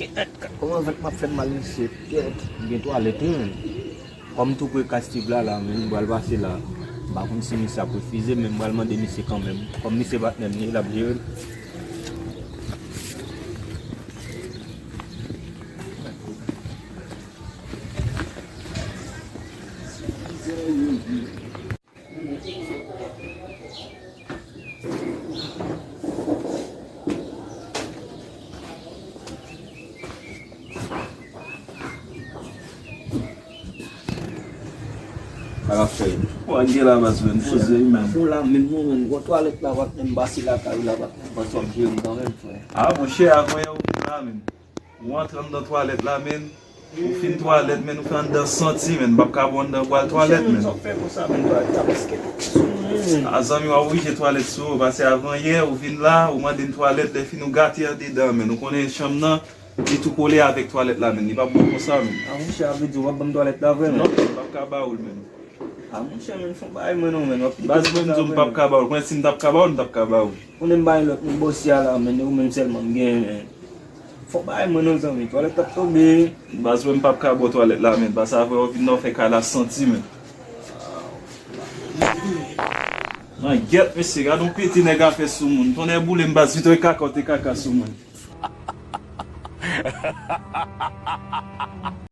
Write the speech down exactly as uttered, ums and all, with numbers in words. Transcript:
Kòman vant m ap fè m mal, mesye? Kèt, m gen twalèt, wi, menm. Kòm m tou pre kay Steve la, la, menm, m pral pase la. M pa konn si misye ap refize, men m pral mande misye kanmenm. Kòm misye patnè m ye, l ap jere l. Sa k ap fèt? Ou pa gen la baz, menm poze wi, menm. Fon la menm non, menm. Gon twalèt la, patnè m, pase lakay ou la, patnè m, panse w ap jere m kanmenm, frè. Ah, monchè, avan yè ou vin la, menm. Ou antre anndan twalèt la, menm. Ou fin twalèt, menm, ou fè anndan santi, menm. M p ap ka ba w anndan pral twalèt, menm. Monchè, menm, sa w fè konsa, menm, twalèt la, paske sou mwen, menm. Ah, zanmi, w ap oblije twalèt sou ou, paske avan yè, ou vin la, ou mande m twalèt, lè fini ou gate andedan, menm. Ou konnen chanm nan, li tou kole avèk twalèt la, menm. Li p ap bon konsa, menm. Ah, monchè, a vle di, w ap ban m twalèt la, vrèman? Non, m p ap ka ba ou l, menm. Ah, monchè, menm, fon bagay mwen non, menm. W ap pete konsa, vrèman. Baz, mwen di w, m p ap ka ba ou l. Konnen si m t ap ka ba ou l, m t ap ka ba ou l. Konnen m bay lòt moun bòs ya la, menm, e ou menm sèlman m genyen, menm. Fon bagay mwen non, zanmi, twalèt ap tonbe. Baz, mwen, m p ap ka ba w twalèt la, menm. Paske avan w vin la, w fè kay la santi, menm. Nan gyèt, mesye, gade yon pete nèg a fè sou moun. Tonnè boule m, baz, vit wè kaka w te kaka sou mwen.